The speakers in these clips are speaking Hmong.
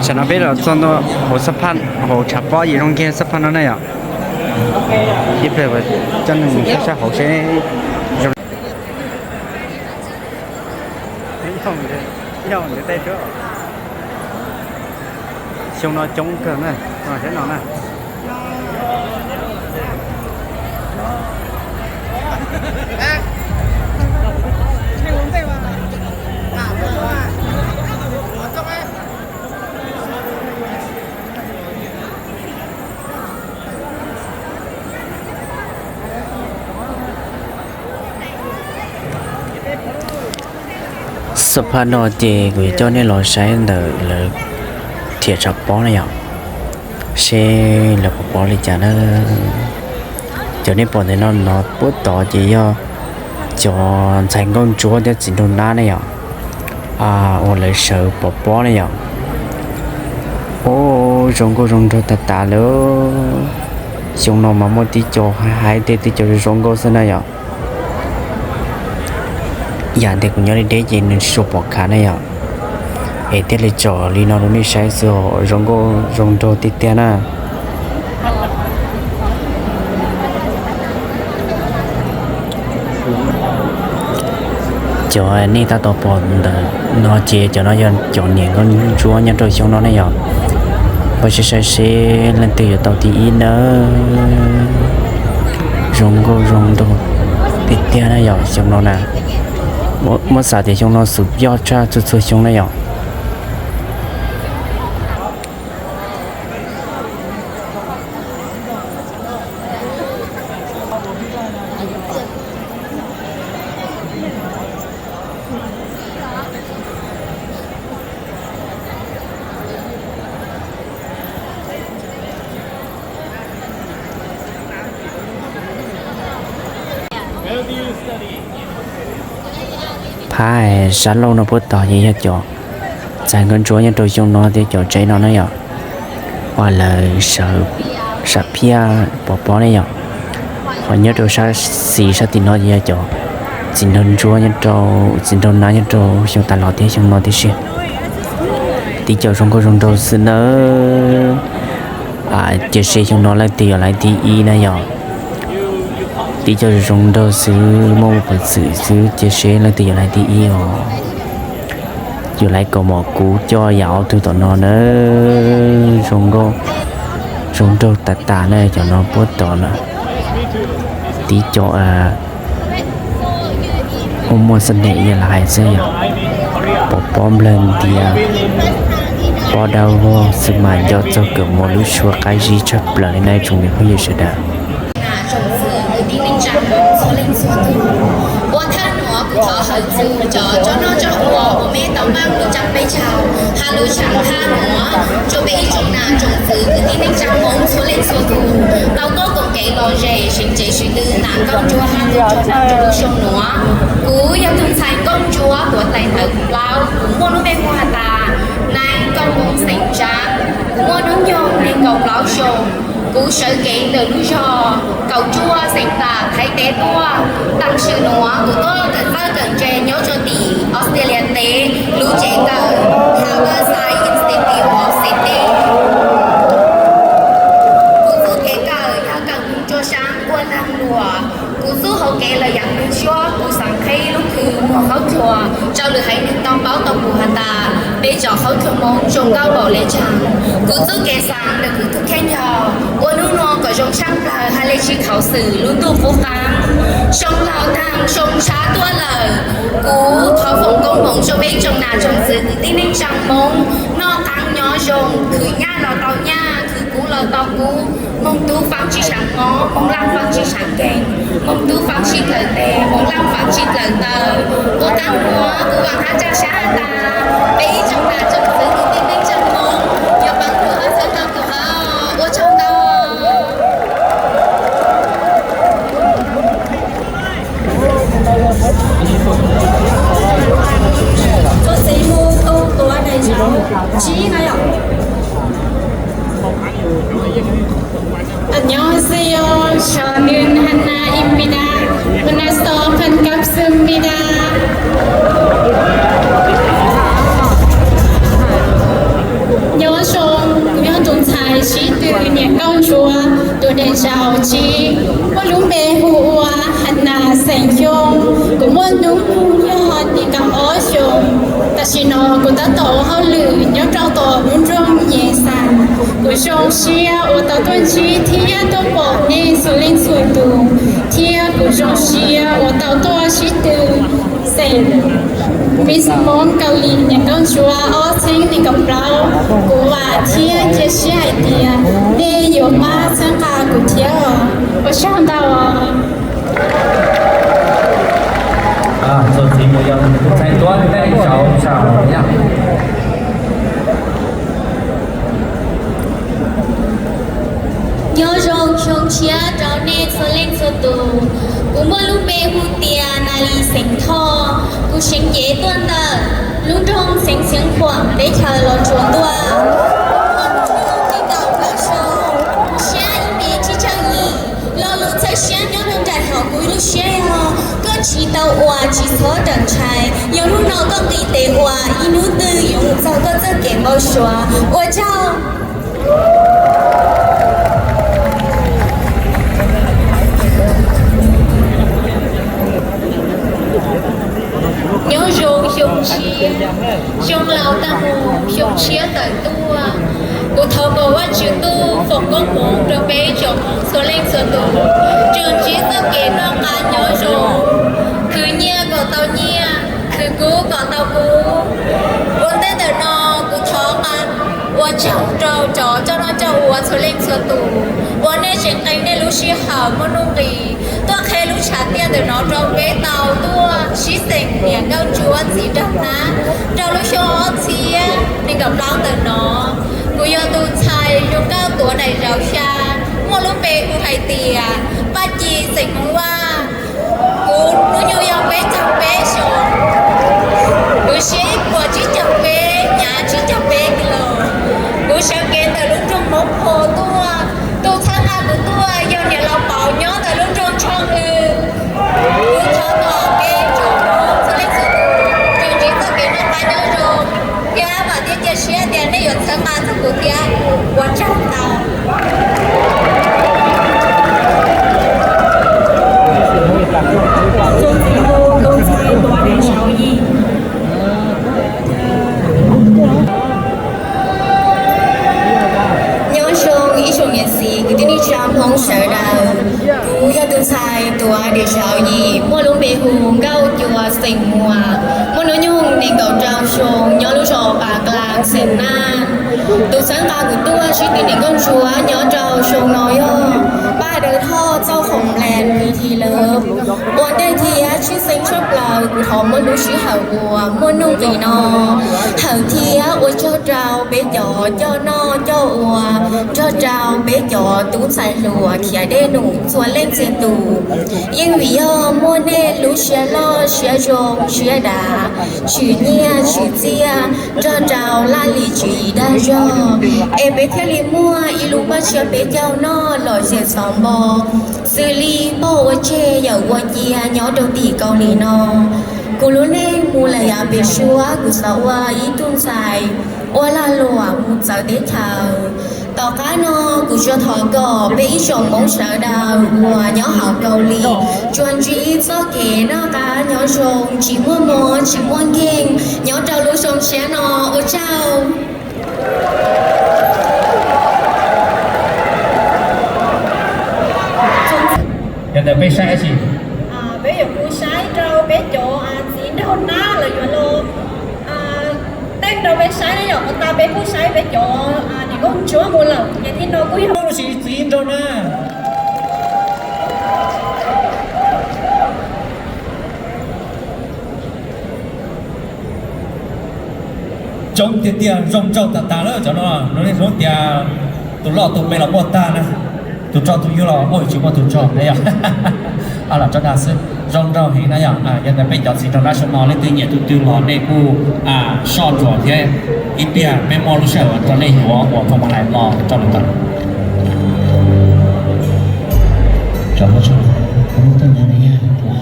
Tam no peb los txog ntua hauv xab phaj, hauv tshav pob yim zoo nkiag xab phaj no na yom. Ib pliag coj nej mus saib sab hauv seb zoo. Xyoo no coob kawg na, saib no na. Xab phaj no ces kuv yuav coj nej los saib ntawm lawv thiab tshav pob na yom, seb lawv puas pov li cas na. Cov nej pom ntawm no no puab tod ces yog cov ntxhais nkauj ntsuab thiab txiv nraug nab ne yom, uas lawv sawv pov pob ne yom. Ub, zoo nkauj zoo nraug tag tas lawm. Xyoo no mas muaj tib co hais hais tias tib co zoo nkauj xwb na yom. Yam ntawd kuv nyob deb deb ces nws tsis tshua pom khav na yom, es thiaj li tsom li no rau nej saib xwb os, zoo nkauj zoo nraug tiag tiag na. Cov nej tab tom pom ntawm no ces cov no yog cov niam nkauj ntsuab nyob rau xyoo no ne yom. Pab saib saib seb leej twg yuav tau thib ib nawb. Zoo nkauj zoo nraug tiag tiag na yom xyoo no na. Muab xav tias xyoo no xus yoj tshaj txhua txhua xyoo na yom. Phab sab laug no puab tod ces yog cov ntxhais nkauj ntsuab nyob rau xyoo no thiab cov tsev no na yom, uas lawv sawv sam phiaj pov pob ne yom. Ho nyob rau sab xis sab tim no ces yog cov txiv nraug ntsuab nyob rau, txiv nraug nab nyob rau xyoo tas los thiab xyoo no tib si. Tib co zoo nkauj zoo nraug xwb nawb. Cia seb xyoo no leej twg yuav lawv thib ib na yom. Tib co zoo nraug xwb, muaj ua peev xwm xwb, cia seb leej twg yuav lawv thib ib os. Yuav lawv kaus mom kuv coj yam ob tug tom no na. Zoo nkauj zoo nraug tas tas na, cov no puab tom na. Tib co muaj muaj xab nem ib yam li hais xwb yom. Pov pob nplawg ntiav, pob dawb vog xwb mas nco txog kawm mus lub suab qab zib tshaj plaws li na ib tsoom me phooj ywg sawv daws. Ua thawj nuav kuv thov hawm txug cov tsob noj tsob ua uas mej tau npaj lug rau peb caug ha lug saam thaj nuav rua peb ib tsoom nam tsoom txwv kwv tij neej tsaa Moob txhua leej txhua tug tau tuaj koom kev lom zem seev tsev sib tw nam nkauj ntsuab hab tug tsob noj rua lub xyoo nuav. Kuv yog tug ntxhais nkauj ntsuab tuav tais ntawv kuv plaub, kuv muaj lub npe hu has tas Naiv Nkauj Hmoob xeem Ntsab. Kuv muaj hnub nyoog neeg nkaum plaub xyoo. Kuv sawv kev ntawm lub zog kaum cuaj xeem Tam Thaib teb tuaj. Tam sim nuav kuv tuaj kawm txawj kawm ntse nyob rua tim Australia teb, lub tsev kawm Harborside Institute of City. Kuv txuj kev kawm yog kawm moog rua saab kuaj laag luam. Kuv txuj hauv kev lawm yaam moog suab, kuv xaav qheb lub kws muag khaub dluag rau lwm haiv neeg tau paub tau pum has tas peb cov khaub dluag Moob zoo nkauj npaum le caag. Kuv txuj kev xaav ntawm kuv tug kheej yog ua nub nua kom zoo tshaaj plawg hab le sib khaus xwm lub ntuj qub qaab. Zoo laug taag zoo tshab tuaj lawm. Kuv thov foom koob moov rua peb tsoom nam tsoom txwv kwv tij neej tsaa Moob noj qaab nyob zoo, khwv nyaj los tau nyaj, khwv kub los tau kub, moog tub faam tsi saav mob, moog laaj faam tsi saav nkeeg, moog tub faam tsi dlawg teg, moog laaj faam tsi dlawg taw. Ua qaab nuav kuv vaam hab tsaa sab has tas peb ib tsoom nam tsoom txwv kwv tij neej tsaa Moob yuav paab lug hab txhawb tau kuv hab ua tsaug ntau. Tuaj xeev hu tau tuav daim ntsauv tsib na yom. 안녕하세요. 저는 하나입니다. 만나서 반갑습니다. Nyob zoo, kuv yog tus ntxhais sib tw niam nkauj ntsuab tus daim zauv tsib, muaj lub npe hu ua Hanas xeem Xyooj. Kuv muaj hnub nyoog yog nees nkaum ob xyoos. Tam sim no kuv tab tom ua hauj lwm nyob rau tom lub nroog Nyem Xas. Kuv zoo siab uas tau tuaj ntsib thiab tuaj pom nej txhua leej txhua tus, thiab kuv zoo siab uas tau tuaj sib tw xeem Miss Hmoob Kaus Lim niam nkauj ntsuab ob txhiab nees nkaum plaub. Kuv vam thiab cia siab hais tias nej yuav pab txhawb nqa kuv thiab os. Ua tsaug ntau. Txuas ntxiv mus yog tus ntxhais tuav tej zaum saum yog. Nyob zoo xyoo tshiab rau nej txhua leej txhua tus. Kuv muaj lub npe hu tias Nas Lis xeem Thoj. Kuv seev cev tuaj ntawm lub nroog Xeev Xeev Khuam teb chaws Los Tsuas tuaj. Kuv muaj hnub nyoog nees nkaum plaub xyoo, siab ib me tsib caug yim. Lo lus txhawb siab nyob rau nraim hauv kuv lub siab yog koj tsis tau ua tsis txhob rawm ntshai, yog hnub no koj nqis tes ua, ib hnub twg yuav mus txog koj txoj kev npau suav. Ua tsaug. Nyob zoo xyoo tshiab, xyoo laus tag mus xyoo tshiab tawm tuaj. Kuv thov kom Vajtswv tuaj foom koob hmoov rau peb tsoom Hmoob txhua leej txhua tus, tsuas ntsib txoj kev noj qab nyob zoo, khwv nyiaj kom tau nyiaj, khwv kub kom tau kub. Ua ntej ntawm no kuv thov ua tsaug rau cov coj noj coj ua txhua leej txhua tus uas nej tseem qee nej lub sij hawm muaj nuj nqis tuaj qhia lub tshav tiaj ntawm no rau peb tau tuaj sib xeem niam nkauj ntsuab txiv nraug nab rau lub xyoo ob txhiab nees nkaum plaub ntawm no. Kuv yog tus ntxhais zoo nkauj tuav daim zauv xya, muaj lub npe hu hais tias Paj Ci xeem Hmoob Vaj. Kuv hnub nyoog yog peb caug peb xyoos, kuv siab ib puas tsib caug peb, hnyav tsib caug peb kis lus. Kuv sawv kev ntawm lub nroog Hmoob Pho tuaj, tus txhawb nqa kuv tuaj yog niam laus Pauv nyob ntawm lub nroog Tshooj Lwm. Kuv thov kom peb tsoom Hmoob txhua leej txhua tus tsuas ntsib txoj kev noj qab nyob zoo, thiab vam thiab cia siab tias nej yuav txhawb nqa txog kuv thiab. Ua tsaug ntau. Nyob zoo ib tsoom niam txiv kwv tij neej tsa Hmoob sawv daws. Kuv yog tus ntxhais tuav daim zauv yim, muaj lub npe hu Nkauj Cua xeem Muas, muaj hnub nyoog nees nkaum rau xyoo, nyob lub zos Pas Klas xeem Naj. Tus txhawb nqa kuv tuaj sib tw niam nkauj ntsuab nyob rau xyoo no yog Paj Dawb Thoj Txauj Khoom Nplas Phi Thi Lawv. Ua ntej thiab tshwj xeeb tshaj plaws kuv thov muab lub sij hawm uas muaj nuj nqis no hawm thiab ua tsaug rau peb cov coj noj coj ua, nrog rau peb cov tub ntxhais hluas khiav dej num txhua leej txhia tus. Yeej vim yog muaj nej lub siab loj siab zoo siab dav, tshwm nyiaj tshwm txiaj, nrog rau laj lim tswv yim dag zog, es peb thiaj li muaj ib lub paj tshiab peb caug noj lom zem xov npo, xws li pog ua tseg yawm ua cia nyob rau tim Kaus Lim no. Kuv lub neej mus lawm yav pem suab kuv xav ua ib tug ntxhais ua lag luam mus txawv teb chaws. Tom qab no kuv tsuas thov kom peb ib tsoom Hmoob sawv daws uas nyob hauv Kaus Lim tsuas ntsib txoj kev noj qab nyob zoo, tsis muaj mob tsis muaj nkeeg nyob rau lub xyoo tshiab no. Ua tsaug. Yog ntawd peb saib dab tsi? Peb yuav kuv saib rau peb cov txiv nraug nab lawv yuav los teej rau peb saib ne yom. Ua tas peb kuj saib peb cov niam nkauj ntsuab mus lawm ces thiaj no kuj yog lub txiv nraug nab. Coob tiag tiag, zoo nraug tas tas lawm cov no. Lub neej Hmoob tias tus loj tus me los muaj tag na, tus rog tus nyuj los muaj, tsis muaj tus rog na yom. Los rau dag xwb, zoo nraug heev na yom. Yog ntawd peb cov txiv nraug nab xyoo no leej twg nyiam tus twg los nej kuj soj ntsuam thiab. Ib pliag peb muaj lub sij hawm rau nej yuav ua phoo ma lais los rau lwm tus. Cov hmoob tshua, kuv muaj tuaj nyav na yog ua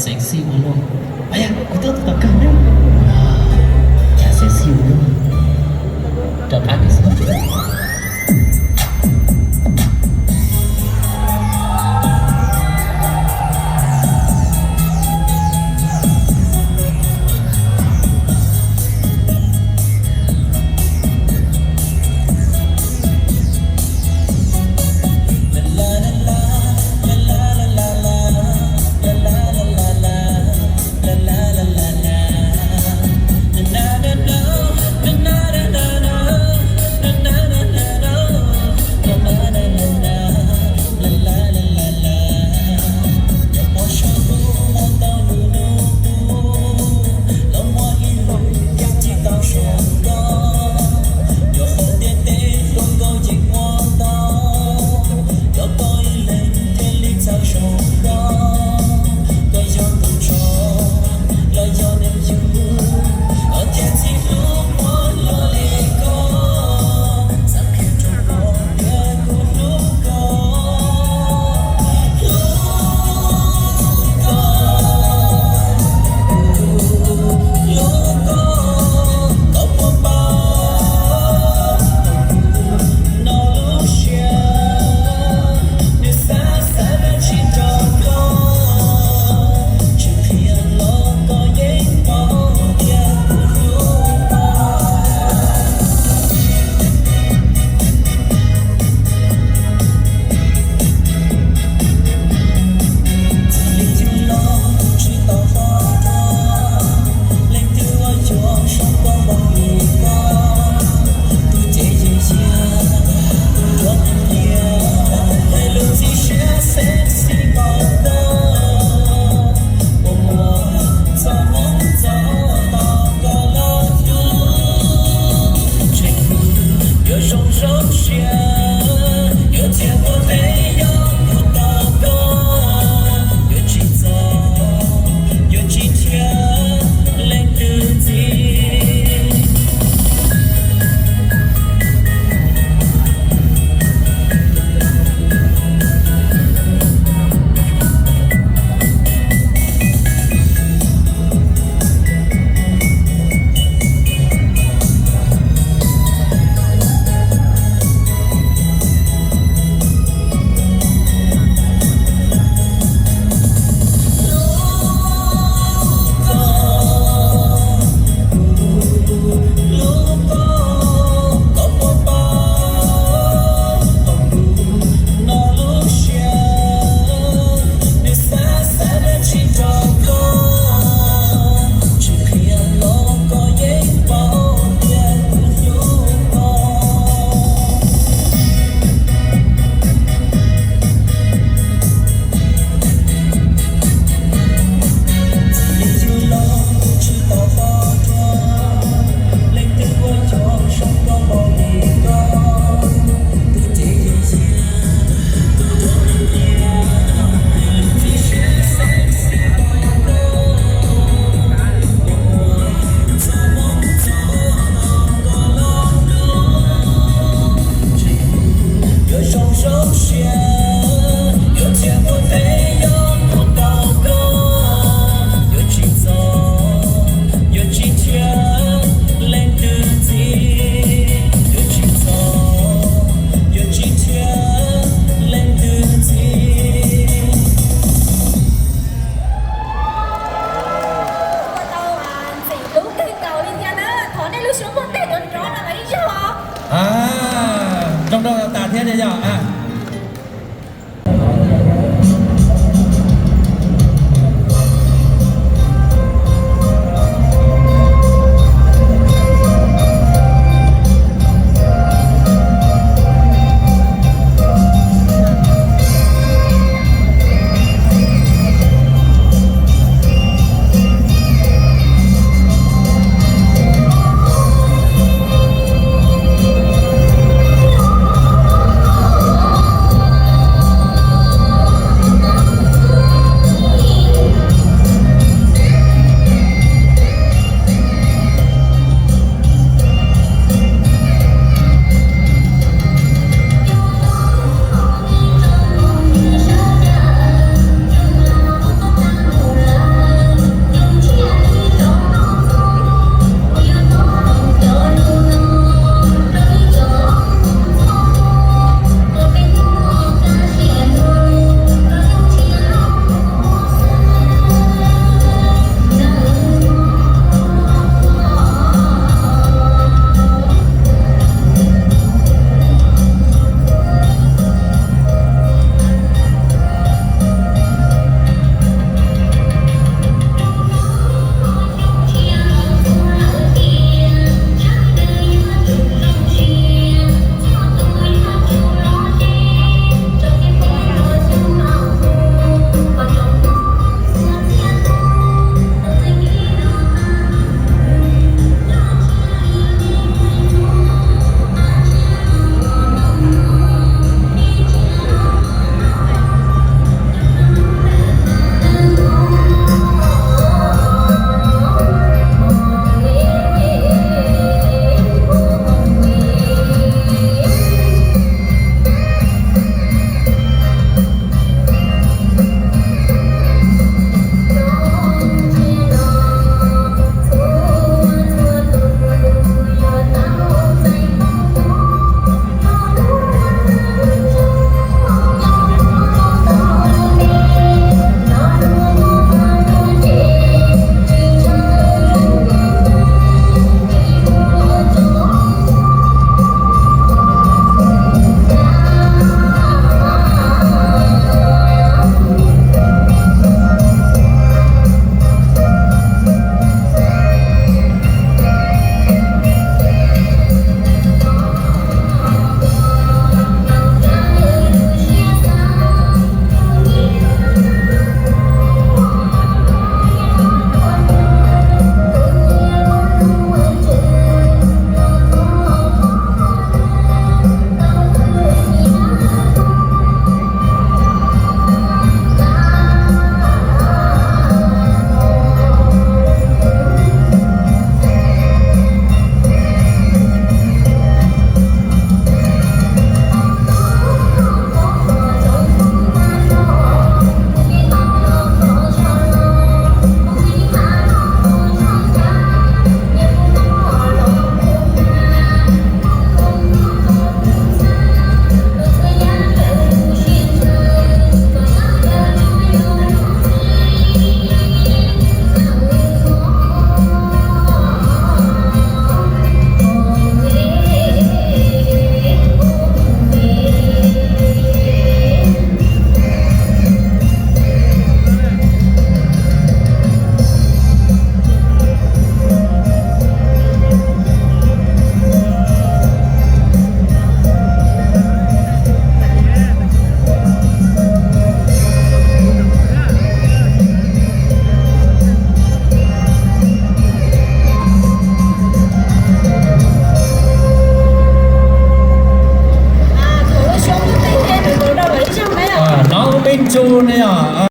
sexy ua luaj. Yog kuv tuaj tus tom kawg na, cas sexy ua luaj. Ua tau ntxim hlub kawg nkaus li thiab na. Thov nej lub suab npuaj nteeg nrov nrov rau lawv ib zaug os. Zoo nraug tas thiab tiag yog.